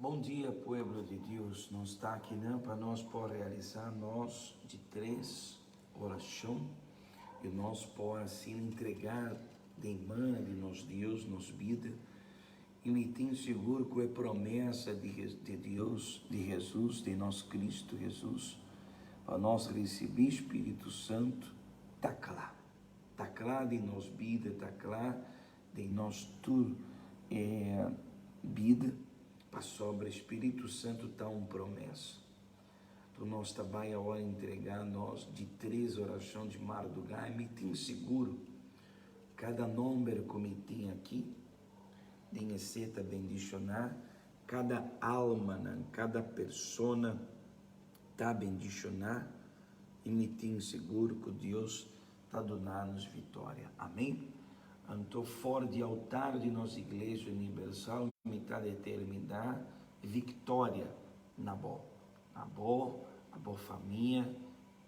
Bon dia pueblo di Dios, nos ta akinan pa nos por realisa nos di tres oracion y nos por asina entrega den mana di nos Dios nos bida y mi tin sigur cu e promesa di di Dios di Jesus di nos Cristo Jesus pa nos ricibi Spirito Santo ta cla, ta cla den nos bida ta cla Den nos tur e bida, pasobra Spiritu Santu ta un promesa. Tur nos ta bai awor entregá nos di tres orashon di mardugá i mi tin sigur kada nomber ku mi tin aki den esei ta bendishoná kada almanan, kada persona ta bendishoná i mi tin sigur ku Dios ta duna nos vitoria. Amen. Anto for di altar di nos Iglesia Universal mi ta determiná viktoria na bo, na bo, na bo famia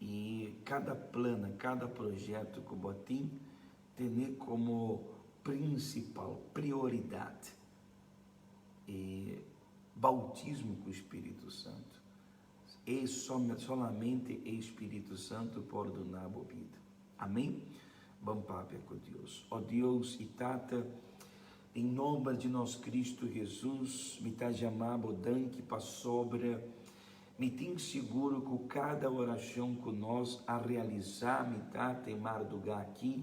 i kada plana, kada projeto ku bo tin, tene komo prinsipal prioridat e bautismo ku Spiritu Santu. E solamente e Spiritu Santu por duna bo bida. Amen? Ban papia ku Dios. O Dios i Tata, den nomber di nos Cristo Jesus, mi ta jama bo danki pasobra mi tin siguro ku kada oracion ku nos a realisa, mi Tata, e marduga aki,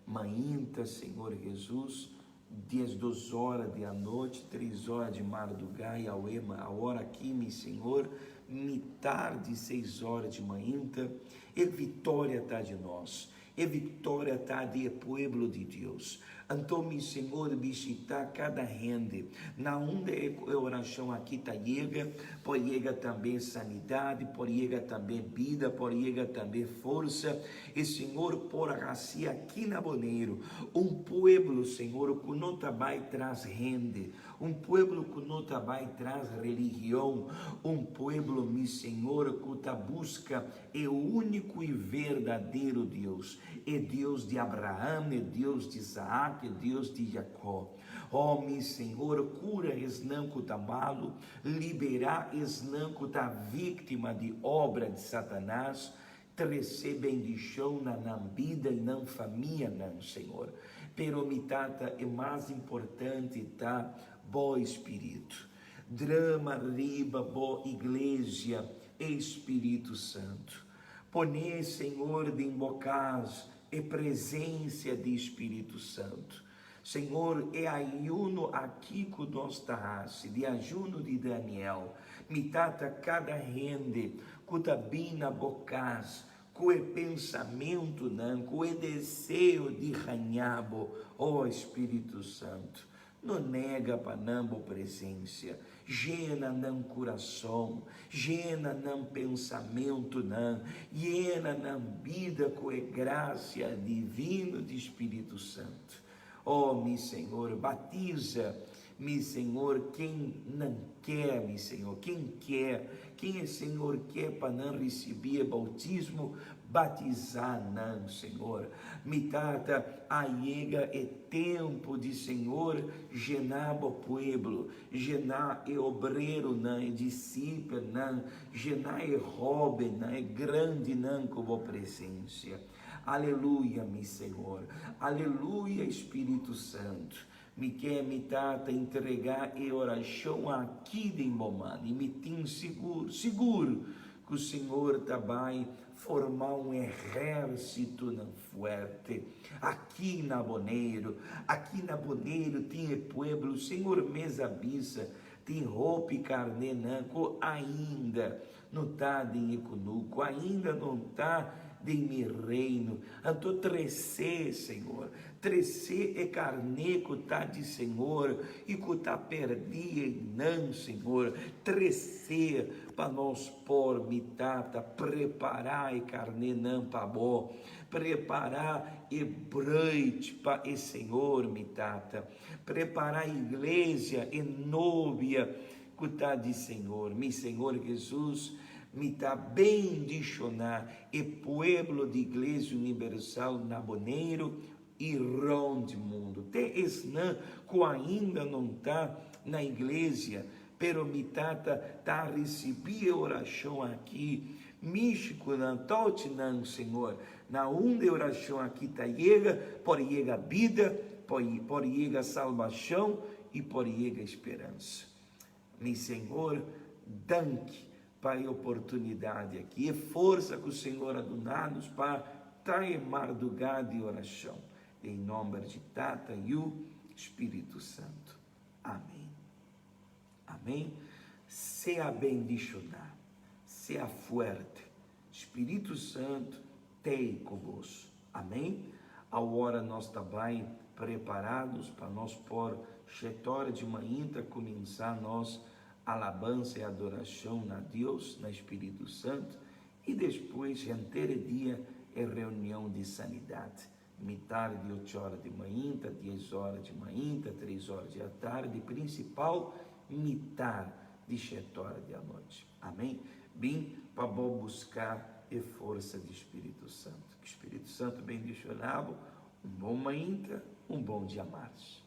mainta, Señor Jesus, 12 ora di anochi, 3 ora di mardugá i awe, ma awor aki, mi Señor, mitar di 6 ora di mainta, e victoria ta di nos, e victoria ta di e pueblo di Dios. Anto, mi Señor, bishita cada hende, na unda e oracion aki ta yega, por yega tambe sanidad, por yega tambe bida, por yega tambe forsa, E Señor por haci aki na Boneiru un pueblo, Señor, cu no ta bay tras hende, un pueblo cu no ta bay tras religion, un pueblo, mi Señor, cu ta busca e unico y verdadero Dios, e Dios di Abraham, e Dios di Isaac, e Dios di Jacob. Oh, mi Señor, cura esnan cu ta malo, libera esnan cu ta victima di obra di Satanas, Trece bendicion na nan bida y nan famianan, Señor. Pero mi Tata, e mas importante ta Bo Spiritu. Drama riba Bo Iglesia e Spiritu Santo. Pone, Señor, den Bo cas e presencia di Spiritu Santo. Señor, e ayuno aki cu nos ta haci, di ayuno di Daniel, mi Tata, cada hende cu ta bin na Bo cas cu e pensamentonan, cu e deseo di haña Bo, oh Spiritu Santo, no nega pa nan Bo presencia, jena nan curason, jena nan pensamentonan, jena nan bida cu e gracia divino di Spiritu Santo. Oh, mi Señor, batiza, mi Señor, ken nan ke, mi Señor, ken ke, ken e Señor ke pa nan ricibi e bautismo, batiza nan, Señor. Mi Tata, a yega e tempo di Señor jena bo pueblo, jena e obreronan, e disipelnan, jena e hobennan, e grandinan cu bo presencia. Aleluia, mi Señor. Aleluia, Spiritu Santo. Mi ke, mi Tata, entrega e oracion aki den bo man y mi tin sigur, sigur cu Señor ta bay forma un ehercitonan fuerte aki na Boneiru. Aki na Boneiru tin e pueblo, Señor mes a bisa, tin hopi carnenan cu ainda no ta den e cunucu, ainda no ta den mi reino. Anto tresé, Señor, tresé e carné cu ta di Señor y cu ta perdí einan, Señor, tresé pa nos por, mi Tata, prepará e carnénan pa Bo, prepará e bruid pa e Señor, mi Tata, prepará iglesia, e novia, Ku ta di Señor. Mi Señor Jesus, mi ta bendishoná e pueblo di Iglesia Universal na Boneiru i rond mundu. Te esnan ku ainda non ta na iglesia, Pero mi Tata ta risibí e orashon aki. Mishi ku nan, touch nan, Señor. Na unda e orashon aki ta yega, por yega bida, por yega salbashon i por yega speransa. Mi Señor, danki pa e oportunidad aki, e forsa cu Señor a duna nos pa ta e mardugá di oracion. Den nomber di Tata, Yu, Spiritu Santo. Amen. Amen. Sea bendicioná. Sea fuerte. Spiritu Santo tei cu bos. Amen. Awora nos ta bai preparados pa nos por shetora di mainta cuminsa nos alabansa y adoracion na Dios, na Spiritu Santo, y despues henter e dia e reunion di sanidad. Mitar di ocho ora di mainta, dies ora di mainta, tres ora di atardi, principal mitar di shete ora di anochi. Amen. Bin pa bo busca e forsa di Spiritu Santo. Ki Spiritu Santo bendiciona bo. Un bon mainta, un bon diamars.